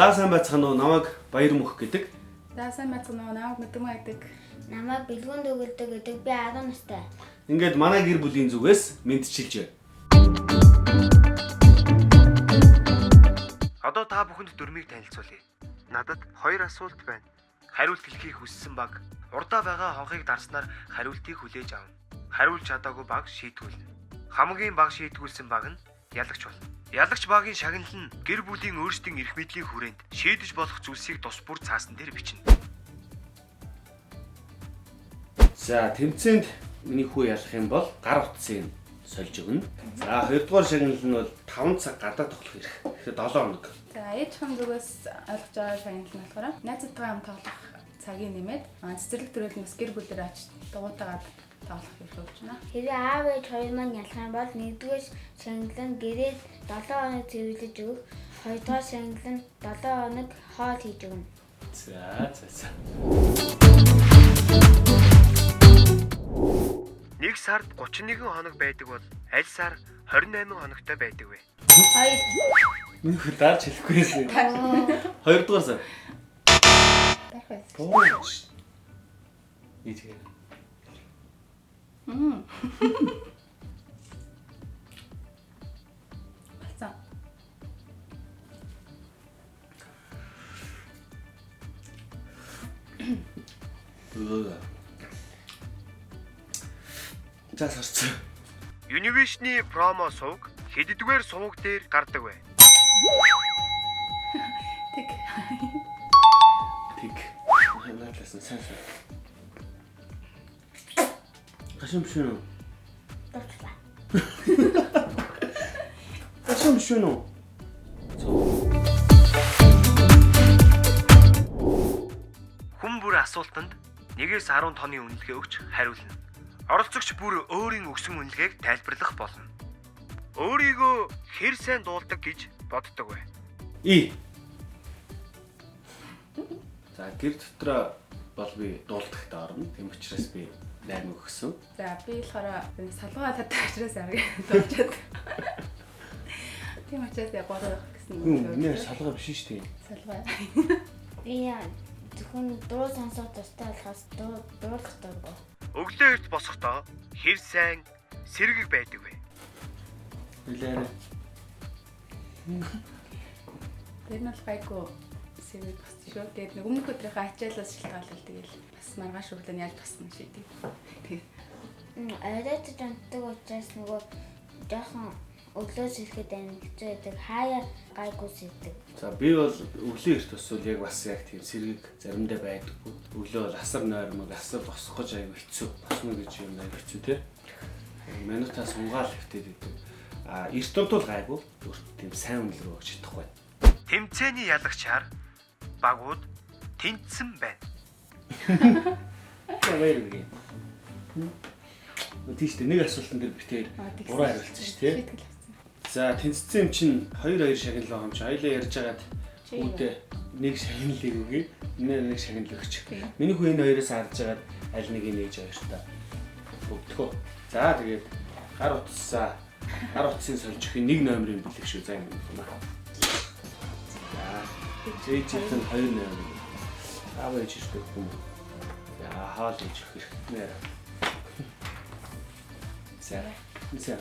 За сайн байцгаана уу? Намайг Баяр мөх гэдэг. За сайн байцгаана уу? Намайг Мэдүмэ гэдэг. Намайг Бэлгүүн төгөлдөг гэдэг. Би 10 настай. Ингээд манай гэр бүлийн зүгээс мэндчилж байна. Одоо та бүхэнд дөрмийг танилцуулъя. Надад хоёр асуулт байна. Хариулт хэлхийг хүссэн баг урдаа байгаа хонхыг дарснаар хариултыг хүлээж авна. Хариулж чадаагүй баг шийтгүүлнэ. Хамгийн бага шийтгүүлсэн баг нь ялагч болно. Ялагч багийн шагнал нь гэр бүлийн өөрсдийн эрх мэдлийн хүрээнд шийдэж болох зүйлсийг тус бүр цаасан дээр бичнэ. За тэмцээнд миний хүү ялах юм бол гар утсыг сольж өгнө. За хоёрдугаар шагнал нь бол 5 цаг гадаа тоглох эрх. Тэгэхээр 7 хоног. За ээжхэн зүгээс ойлгож байгаа шагнал нь болохоор найзтайгаа хамт тоглох цагийг нэмээд цэцэрлэг төрөл нь бас гэр бүлээр очиж дугуйтайгаа тоглох эрх өгч байна. Хэрвээ аав ээж хоёр маань ялах юм бол нэгдүгээр шагнал нь гэрээ 7 хоног цэвэрлэж өгөх, хоёрдугаар шагнал нь 7 хоног хоол хийж өгнө. За за за. Нэг сард 31 хоног байдаг бол аль сар 28 хоногтой байдаг вэ? Хоёр. Миний хүү дарж хэлэхгүй байсан. Хоёрдугаар сар. Дарах байсан. Буруу юм шүү. Ийдгээ. Болсон. Өө. За сарцсан. Univision-ы промо сувг хэддүгээр сувг дээр гардаг вэ? Тэг. Тэг. Наадлаас нь сайн сайн. Гашин биш үү? Дурчлаа. Гашин биш үү? Хүн бүр асуултанд 1-ээс 10 тооны үнэлгээ өгч хариулна. Оролцогч бүр өөрийн өгсөн үнэлгээг тайлбарлах болно. Өөрийгөө хэр сайн дуулдаг гэж боддог вэ? И. За гэр дотроо бол би дуулдахтаа орно. Тийм учраас би 8 өгсөн. За би болохоор салгуу татдаг учраас арга дуулчаад. Тийм учраас яг 3 гэсэн Юу миний салгаа биш шүү дээ. Салгуу. Би зөвхөн дуу сонсох дуртай болохоос дуулах дургүй. Өглөө эрт босохдоо хэр сайн сэргэг байдаг вэ? Үлээрээ. Тэр нь бол гайгүй сэрэг босч шүү. Тэгээд нэг өмнөх өдрийнхөө ачаалаас шалтгаалал тэгэл бас маргааш өглөө нь яаж босно шийдэг. Тэгээд Оройтож унтдаг учраас нөгөө жоохон өглөө сэрэхэд амар хэцүү байдаг. Хаяа гайгүй сэрдэг. За би бол өглөө эрт босвол яг бас яг тийм сэргийг заримдаа байдаггүй. Өглөө бол асар нойрмог, асар босох гэж аягүй хэцүү. Босно гэж юм аягүй хэцүү те. Минутаа сунгаал хэвтээд идэв. А эрт унтвал гайгүй. Өөрт тийм сайн үнэл рүү өгч чадахгүй. Тэмцээний ялагчаар багууд тэнцсэн байна. За баяр хүргэе. Тийш дээ нэг асуултан дээр битээр буруу хариулсан шүү дээ. Шийтгэл авсан. За тэнцсэн юм чинь 2 2 шагнал байгаа юм чи. Хоёлаа ярьж хагаад Чи үүдээ нэг шагналыг өгье. Нэг шагнал өгч. Тийм. Миний хүү энэ хоёроос харж хагаад аль нэг нээж хоёртаа өгдөхөө. За тэгээд гар утсаа гар утсын сольж өгөх нэг номерын бэлэг шүү. За юм байна. За ээж чинь 2 номер. Аав ээж ирдэг юм. За хаал ээж өгөх хэрэгтэй. За. За.